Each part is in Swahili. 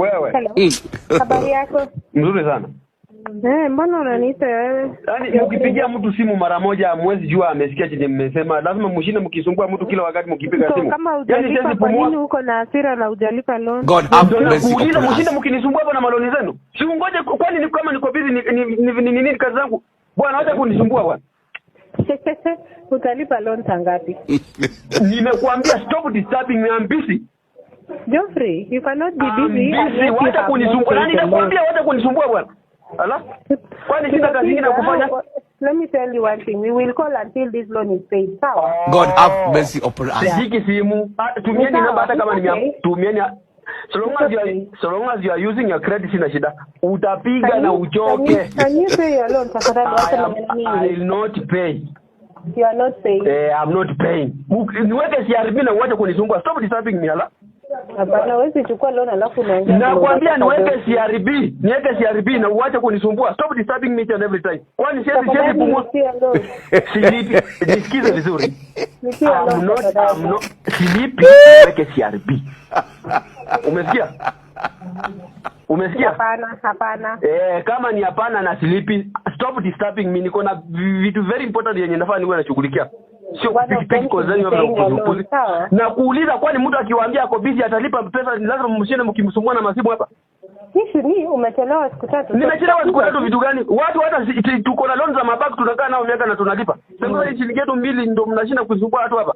Wewe. Hello. Habari yako? Mzuri sana. Eh, mbona unaniita wewe? Yaani mkipigia mtu simu mara moja hamwezi jua amesikia chenye mmesema. Lazima mshinde mkisumbua mtu kila wakati mkipiga So simu. kama Yaani hujalipa, siwezi kwa nini pumua. uko na hasira na hujalipa loan? God have Ndio mercy nakuuliza, upon mshinde us. mkinisumbua hapa na maloan zenu. Si ungoje, kwani ni kama niko busy ni kazi zangu. Bwana, acha kunisumbua, bwana. Utalipa loan saa ngapi? Nimekuambia stop disturbing me, I'm busy. Geoffrey, you cannot be I'm busy and busy. yet you Wacha have not kunisumbua. Na paid the loan. ninakwambia wacha kunisumbua, bwana. Ala? Kwani sina kazi nyingine ya kufanya? Let me tell you one thing. We will call until this loan is paid. Sawa? God have mercy upon us. Sishiki simu. Ah, tumieni Sawa, namba hata kama ni mia, okay. tumieni so long as you are using your credit, sina shida. Utapiga Can na you, uchoke. can you pay your loan, tafadhali? I Wacha am maneno I mingi. will not pay. You are not paying. Eh, I'm not paying. Niweke CRB na uache kunisumbua. Stop disturbing me, ala. Hapana, huwezi chukua loan alafu unaongea vile Nakwambia unataka, niweke Geoffrey. CRB, niweke CRB na uache kunisumbua. Stop disturbing me each and every time. Kwani siwezi Tafadhali pumua. lipia loan. Silipi. Nisikize vizuri. Lipia I'm loan, not I'm tafadhali. not silipi, niweke CRB. Umesikia? Umesikia? Hapana, hapana. Eh, kama ni hapana na silipi, stop disturbing me. Niko na vitu very important yenye nafaa niwe nashughulikia. Sio One of kupiki them calls should zenyu be hapa na paying your loan. upuzi. Sawa? Na kuuliza, kwani mtu akiwaambia ako busy atalipa pesa, lazima mshinde mkimsumbua na masimu hapa? Issue ni umechelewa siku 3. So Nimechelewa siku tutapiga 3 tu. Vitu gani? Watu hata tuko na loan za mabanki tunakaa nao miaka na tunalipa. Sasa hii shilingi yetu mbili ndio mnashinda kusumbua watu hapa.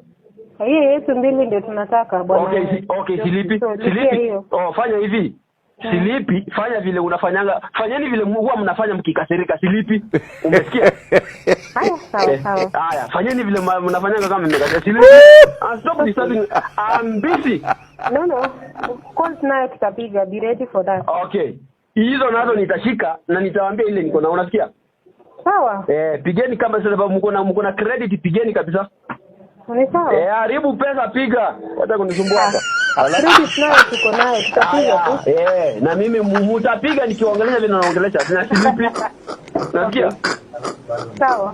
Hiyo yetu mbili ndio tunataka, bwana. Okay, silipi. So, lipia Silipi. hiyo. Oh, fanya hivi. Silipi, fanya vile unafanyanga. Fanyeni vile huwa mnafanya mkikasirika, silipi. Umesikia? Haya, sawa Eh, sawa. haya, fanyeni vile mnafanyanga kama mmekasirika. Silipi. Ah, stop disturbing. I'm busy. No. Calls nayo tutapiga. Be ready for that. Okay. Hizo nazo nitashika na nitawaambia ile niko na, unasikia? Sawa. Eh, pigeni kama sasa mko na credit, pigeni kabisa. Ni sawa. Eh, haribu pesa, piga. Wacha kunisumbua hapa. Ala. Credit nayo tuko nayo, tutapiga tu. Eh, na mimi mutapiga nikiongelesha vile naongelesha. Sina silipi. Nasikia? Sawa.